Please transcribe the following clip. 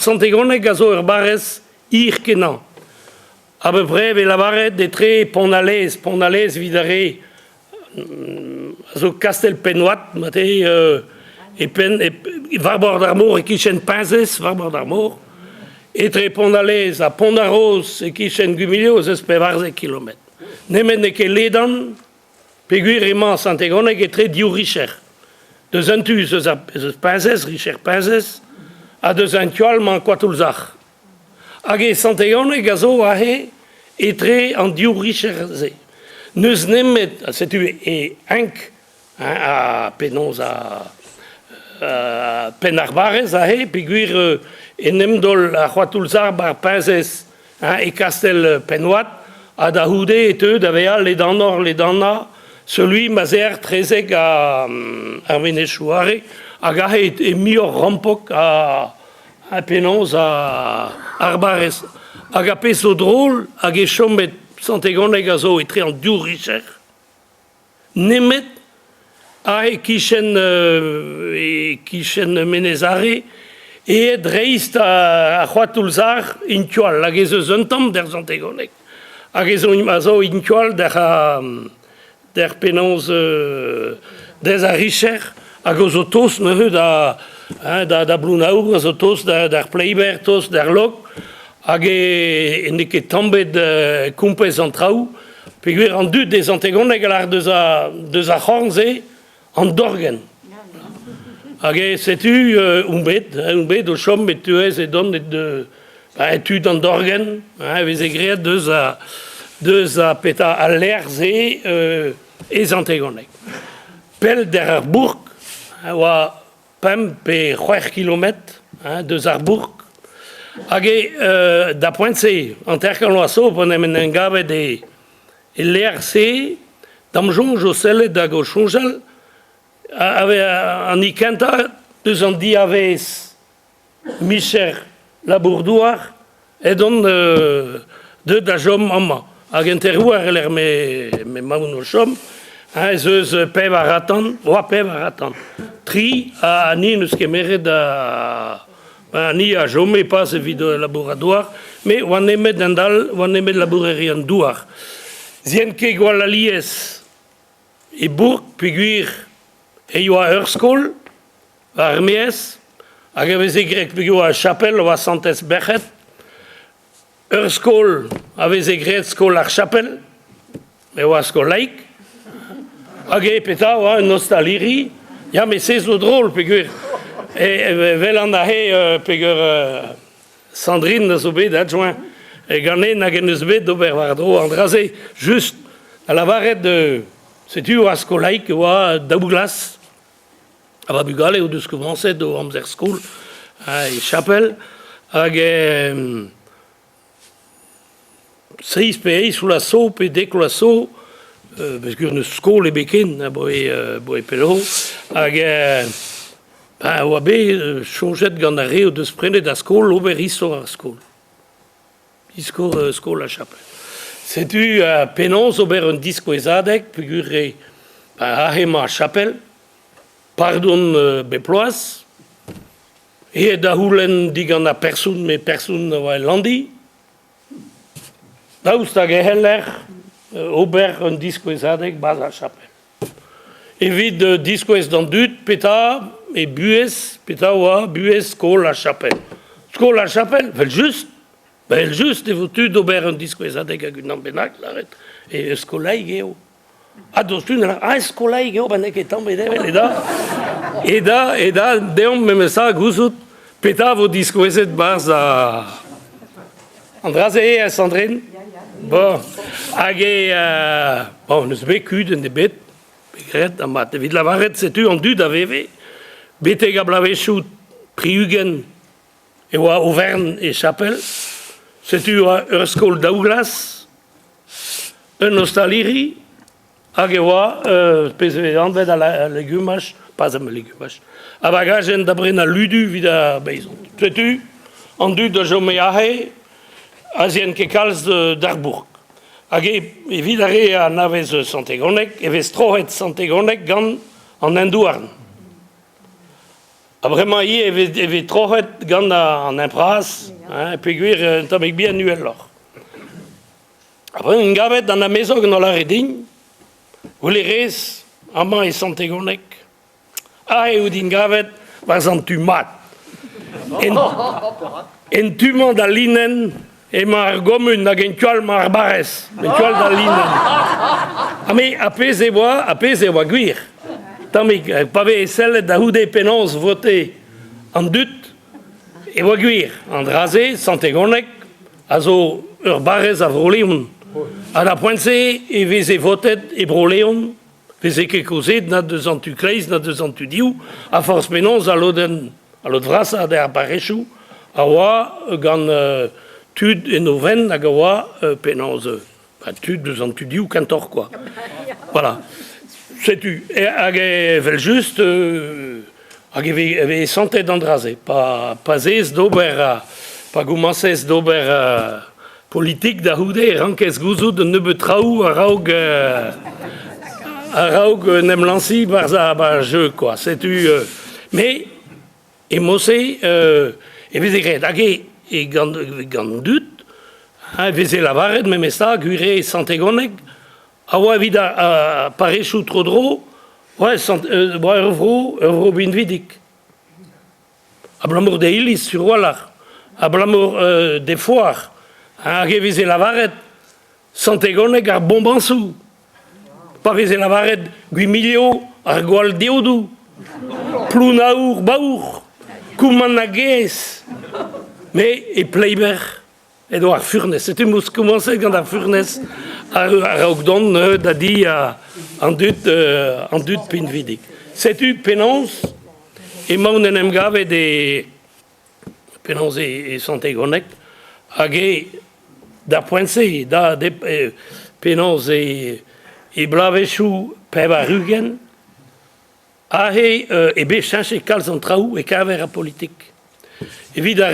Sant-Egoneg a zo ur barrez hir-kenañ. A-bep-re e vez lavaret etre Pont-Alez, Pont-Alez evit ar re a zo kastell Penhoat, marteze e penn war bord ar mor e-kichen Peñzez, war bord ar mor. Etre Pont-Alez ha Pont-ar-Roz e-kichen Gwimilio ez eus 14 kilometr. Nemet n'eo ket ledan peogwir emañ Sant-Egoneg etre div richer. Deus un tu ez eus, ez eus Peñzez, richer Peñzez, ha deus un tu all emañ Koatoulzac'h. Hag e Sant-Egoneg a zo aze etre an div richer-se. N'eus nemet, setu e enk, hein, ha penaos a penn ar barrez aze, peogwir en em daol ar C'hoatoulzac'h 'ba ar Peñzez hein, e kastell Penhoat, ha da c'houde e teu da vezañ ledanoc'h-ledanañ seul ma 'z eer 'trezek ar menezioù arre, hag aze e muioc'h rampok ha Ha penaos ar barrez. Hag ar pezh zo drol, hag e chomet Sant-Egoneg a zo etre an div richer, nemet aze e-kichen e-kichen Menez Are, aet dreist ar C'hoad-Toulzar intual, hag ez eus un tamm d'er Sant-Egoneg. Hag ez a zo intual d'er d'er penaos dez ar richer hag o zo tost neuze da hein, da, da Blounaour, a zo tost da, d'ar Pleiber, tost d'ar Log, hag e, n'eo ket tamm bet kompez an traoù, peogwir an dud e Sant-Egoneg a lar deus, a, deus ar c'horn-se an dorgenn. Hag e setu on bet, on bet o chom e-touez edon e, ba, e tud an dorgenn, hein, e veze graet deus a, deus a petra al lec'h-se e Sant-Egoneg. Pell der ar bourk, a oa 5 pe 6 kilometr hein, deus ar bourk. Hag e, da poent-se, 50 vloaz zo, p'en em en gavet e, e lec'h-se, d'am soñj o sellet hag o soñjal, an hini kentañ deus an diavaez micher labour-douar edon deuet da chom amañ. Hag en terouer e-lec'h m'emaon o chom, ez eus pevar atant, oa pevar atant. Tri ha ni n'eus kemeret a ni a chome pas evit labourat douar, met oa nemet an dal, oa nemet labourerien douar. Zien ket gwall alies e bourk peogwir e yoa ur skol war ar maez hag a veze graet peogwir oa chapel oa Santez Berc'hed. Ur skol a veze graet skol ar chapel, e oa skol laik. Hag e petra oa un ostaliri. Ya, met se zo drol peogwir e welan aze peogwir Sandrine a zo bet adjoint ganen hag en deus bet d'ober war-dro an dra-se. Just da lavaret setu oa skolaik e oa daou glas. Ha va bugale o deus komañset o amzer skol e chapel hag seizh pe eizh vloaz zo pe dek vloaz zo, peogwir n'eus skol ebet ken aboe pell hag ben oa bet soñjet gant ar re o deus prenet ar skol ober istor ar skol. Istor skol ar chapel. Setu penaos ober un diskouezadeg peogwir eo aze emañ ar chapel, pardon bep bloaz, aet da c'houlenn digant ar person, met person a oa e Landi. Daoust hag e c'heller ober un diskouezadeg 'barzh ar chapel? Evit diskouez d'an dud petra e buhez, petra oa buhez skol ar chapel. Skol ar chapel, evel-just, evel-just e vo tu d'ober un diskouezadeg hag unan bennak lâret e skolaig eo. Ha doc'htu ne lâr ah skolaig eo, ba n'eo ket tamm ebet evel e da. E da, e da deomp memes tra gouzout petra vo diskouezet 'barzh ar An dra-se eo, Sandrine? Bon, hag e... bon, n'eus bet kudenn ebet, bet graet, ha mat, evit lavaret setu an dud a veve, betek ar bloavezhioù 60 e oa overn e chapel, setu oa ur skol daouglas, un ostaliri, hag e oa pezh e vez anvet al legumaj, pas al legumaj, a vagajenn da brenañ ludu evit ar beizant. Setu an dud a chome aze, aze'nt ket kalz d'ar bourk. Hag evit ar re a anavez Sant-Egoneg e vez troet Sant-Egoneg gant an hent-houarn. Ha bremañ ivez e vez e vez troc'het gant an impraz, hein, peogwir un tammig bihan uheloc'h. Ha bremañ en gavet an amezog en lâret din, gwelet 'rez amañ e Sant-Egoneg, aze eo din gavet war an tu mat. En, en tu-mañ d'al linenn emañ ar gomun hag en tu all emañ ar barrez, en tu all d'al linenn. Ha me, ar pezh e oa, ar pezh e oa gwir. Tammig, pa vez sellet da c'houde penaos vote an dud, e oa gwir. An dra-se, Sant-Egoneg, a zo ur barrez a Vro-Leon. Ha d'ar poent-se e veze votet e Bro-Leon, veze ket kaozeet na deus an tu kleiz na deus an tu div, ha forzh penaos al lodenn, al lod vrasañ ar barrezioù a oa gant tud en o vent hag a oa penaos tud deus an tu div kentoc'h quoi. Voilà. Setu, hag evel-just, hag e vez santet an dra-se. Pa, pa 'z ez d'ober, pa gomañsez d'ober politik da c'houde e rankez gouzout un nebeud traoù a-raok a-raok en em lañsiñ 'barzh ar jeu quoi. Setu, mais e mod-se e veze graet. Hag e gant, gant dud e veze lavaret memestra gwir eo e Sant-Egoneg a oa evit ar parrezioù tro-dro, oa ur vro, ur vro binvidik. Abalamour d'e iliz sur a-walc'h, abalamour d'e foar, hag e veze lavaret Sant-Egoneg ar bombañsoù, pa veze lavaret Gwimilio ar gwall deodoù, Plounaour baour, Koumanagez, me e Pleiber edo ar furnez. Setu 'm eus komañset gant ar furnez a-raok dont da di an dud, an dud pinvidik. Setu penaos emaon en em gavet e penaos e Sant-Egoneg hag eo d'ar poent-se da penaos e bloavezhioù 80 aze eo bet cheñchet kalz an traoù e-keñver ar politik. Evit ar.